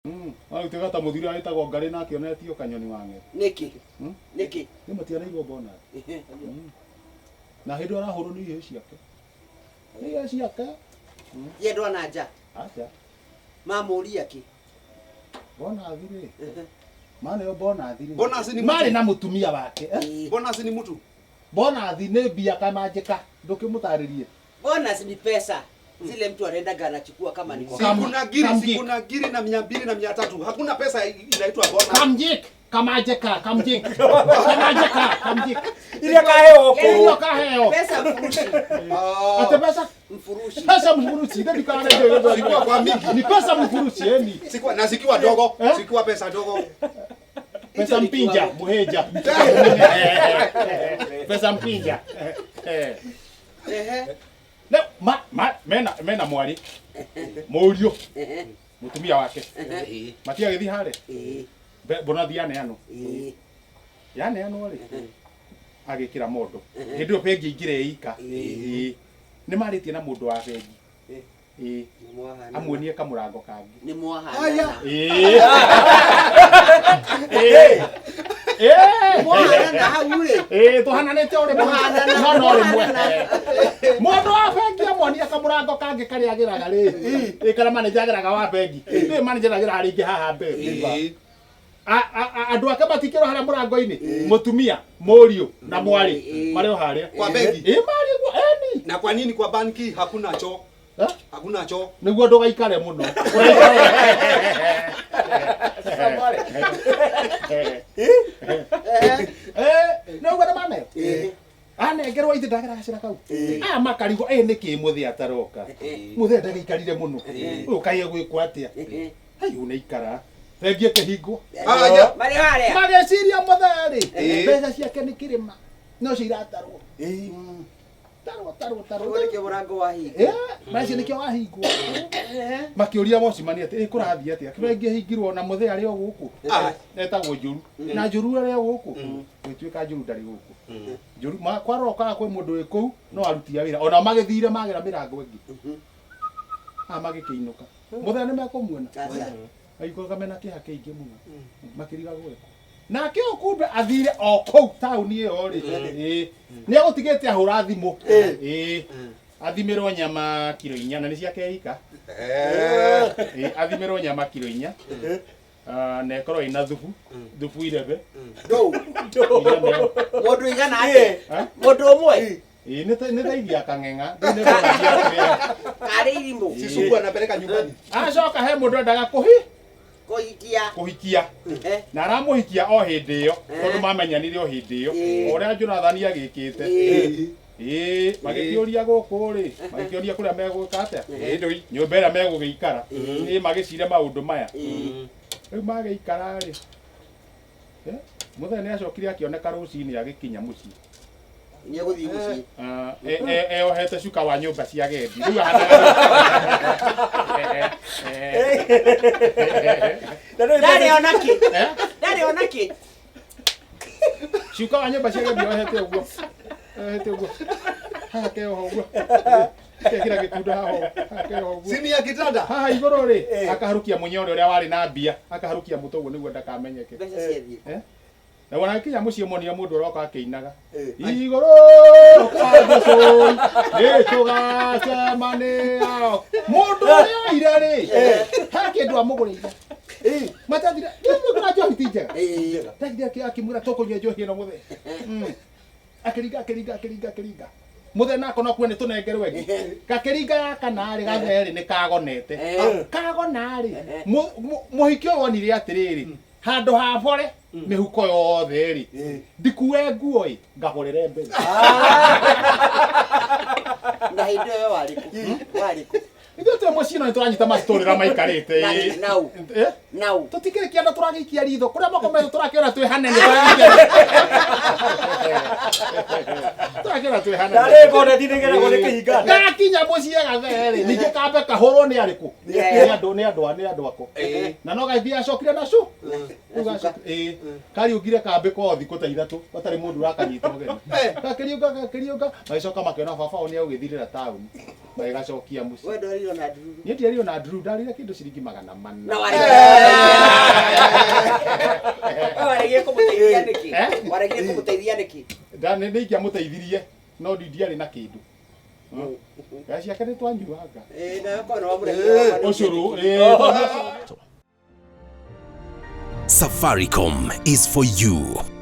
Agĩtuĩka ta mũthuri ũrĩa wĩtagwo Ngarĩ na akĩonetio kanyoni wa ng'e. Nĩkĩ? Nĩkĩ? Nĩ matianeirwo bonus. Na hĩndĩ ĩyo arahũrwo nĩ ihĩĩ ciake. Nĩ ihĩĩ ciake. Ti andũ a na nja. Aca. Mamũria kĩ? Bonus rĩ. Maneo bonus rĩ. Bonus ni Marĩ mtu. na mũtumia wake. Eh? Bonus ni mtu. Bonus nĩ mbia kamanjĩka. Ndũkĩmũtarĩrie. Bonus ni pesa zile mtu anaendaga anachukua kama ni kwa Sikuna giri, Kamjik. sikuna giri na 200 na 300. Hakuna pesa inaitwa bonus. Kamjik. Kamanjĩka. Kamjik. Kamanjĩka. Kamjik. Iria kaheo Yaani Iria kaheo. pesa mfurushi. Ate pesa Mfurushi. pesa mfurushi. Ndio ndikana ndio. Sikuwa kwa mingi. Ni pesa mfurushi yani. Sikuwa na sikiwa dogo, Eh? sikuwa pesa dogo. Pesa mpinja, muheja. Pesa mpinja. Eh. Ehe. Leo ma, ma, mena mena mwari. Mũriũ. Mũtumia wake. Matiagĩthiĩ harĩa. Bonathi yaneanwo. Yaneanwo rĩ. Agĩkĩra mondo. Hĩndĩ ĩyo bengi ingĩre ika. Ĩĩ. Nĩ marĩtie na mũndũ wa bengi. Ĩĩ. Amuonie kamũrango kangĩ. Nĩ mwahanana. Ĩĩ. Ĩĩ. Ĩĩ. Mwahanana hau rĩ. Ĩĩ tũhananĩte o rĩmwe. Mũhanana. No no rĩmwe. Mũndũ wa bengi amuonia kamũrango kangĩ karĩa agĩraga rĩ. Ĩ karĩa manager ageraga wa bengi. Ĩ manager ndageraga rĩngĩ haha mbere. Andũ ake matikĩrwo harĩa mũrango-inĩ. Mũtumia, mũriũ na mwarĩ marĩ o harĩa. Kwa bengi. Ĩ marĩ guo eni. Na kwa nini kwa banki hakuna choo? Eh? Hakuna choo. Nĩguo ndũgaikare mũno. Eh, nĩũguo nĩ maneo? Anengerwo ithe ndagera gacĩra kau. Aya makarigwo ĩ nĩkĩ mũthĩ ataroka. Mũthĩ ndagĩikarire mũno. Ũyũ kaĩ egwĩkwo atĩa? Hayu nĩ ikara. Bengi ĩkĩhingwo. Aya. Marĩ harĩa. Magĩciria mũthee rĩ, mbeca ciake nĩ kĩrĩma. No cio iratarwo. Tarwo tarwo tarwo. Ũguo nĩkĩo mũrango wahingwo. Eh, mbeca nĩkĩo wahingwo. Makĩũria wocimani atĩ ĩ kũrathiĩ atĩa? Bengi ĩhingirwo na mũthee arĩ o gũkũ. Etagwo Njũru. Na Njũru arĩ o gũkũ. Gwĩtuĩka Njũru ndarĩ gũkũ. Njũru kwarora ũkaga kwĩ mũndũ wĩ kũu no aruti a wĩra. Ona magĩthire magera mĩrango ĩngĩ. A magĩkĩinũka. Mũthee nĩ mekũmuona. Aca. Maikũrũka mena kĩeha kĩingĩ mũno. Makĩrigagwo gwĩkwo. Nake ũyũ kumbe athire o kũu taũni ĩyo rĩ. Ĩĩ. Nĩ egũtigĩte ahũra thimũ. Ĩĩ. Athimĩrwo nyama kiro 4 na nĩ ciake ika. Ĩĩ, athimĩrwo nyama kiro 4. Ah, na ĩkorwo ĩna thubu, thubu irebe. Ndũu. Iria Mũndũ igana atĩa? Eh? Mũndũ ũmwe? Ĩĩ, nĩ thaithi ya kang'eng'a. Rĩu nĩ bonathi ya kĩrĩa. Karĩ irimũ. Si supu anapeleka nyumbani. Acoka he mũndũ endaga kũhi Kũhikia. kũhikia na aramũhikia o hĩndĩ ĩyo tondũ mamenyanire o hĩndĩ ĩyo o ũrĩa Jonathani agĩkĩte. Ĩĩ, magĩkĩũria gũkũ rĩ, magĩkĩũria kũrĩa megwĩka atĩa, nyũmba ĩrĩa megũgĩikara. Ĩĩ, magĩcire maũndũ maya. Rĩu magĩikara rĩ, mũthee nĩ acokire akĩoneka rũcinĩ agĩkinya mũciĩ. Nĩ egũthiĩ mũciĩ. Ah, eohete cuka wa nyũmba cia agendi. Rĩu ahanaga Ndarĩ ona kĩ. Eh? Ndarĩ ona kĩ. Cuka wa nyũmba cia agendi ohete ũguo. Ohete ũguo. Haha keoha ũguo. Kekĩra gĩkundo haha ũguo. Haha keoha ũguo. Sini ya kitanda. Haha igũrũ rĩ, akaharũkia mũnyore ũrĩa warĩ na mbia, akaharũkia mũtwe ũguo nĩguo ndakamenyeke. Mbeca ciathiĩ. Eh? Na wona akinya mũciĩ monire mũndũ ũroka akĩinaga. Igũrũ kwa Jesũ nĩ tũgacemania. Mũndũ ũrĩa oire rĩ, he kĩndũ amũgũrĩire. Matathire, nĩ njohi ti njega. Ndathire akĩmwĩra tũkũnyua njohi ĩno mũthee. Akĩringa akĩringa akĩringa akĩringa. Mũthee nako no kuo nĩ tũnengerwo ĩngĩ. Gakĩringa ya kana rĩ gathee rĩ nĩ kagonete. Kagona rĩ, mũhiki ũyũ onire atĩrĩrĩ, handũ ha bore mĩhuko yothe rĩ, ndikue nguo ĩ, ngagũrĩre mbere. Na hĩndĩ ĩyo warĩ kũ? Warĩ kũ? Ithuĩ twĩ mũciĩ no nĩ tũranyita macitorĩ ũrĩa maikarĩte. Nau. Eh? Nau. Tũtikĩrĩ kĩanda tũragĩikia ritho kũrĩa makometwo tũrakĩona twĩ hanene tũrakĩona twĩ hanene. Ndarĩ bonethi nĩgeragwo nĩ kĩhinga. Gakinya mũciĩ gathee rĩ, ningĩ kambe kahũrwo nĩ arĩkũ? Nĩ andũ nĩ andũ nĩ andũ ako. Na no gathiĩ acokire na cu. Rĩu ĩĩ, kariũngire kambĩ kwao thikũ ta 3 gatarĩ mũndũ ũrakanyita ũgeni. Gakĩriũnga gakĩriũnga magĩcoka makĩona baba wao nĩ egũgĩthirĩra taũni. Magĩgacokia mũciĩ. We ndwarirwo na ndururu. Niĩ ndiarirwo na ndururu, ndarĩire kĩndũ ciringi 400. Na warĩ. Waregire kũmũteithia nĩkĩ? Nĩ ingĩamũteithirie no ndiarĩ na kĩndũ. Mbeca ciake nĩ twanyuanga. Ĩĩ, nawe korwo nĩ wamũregire. Ũcũrũ, ĩĩ. Safaricom is for you.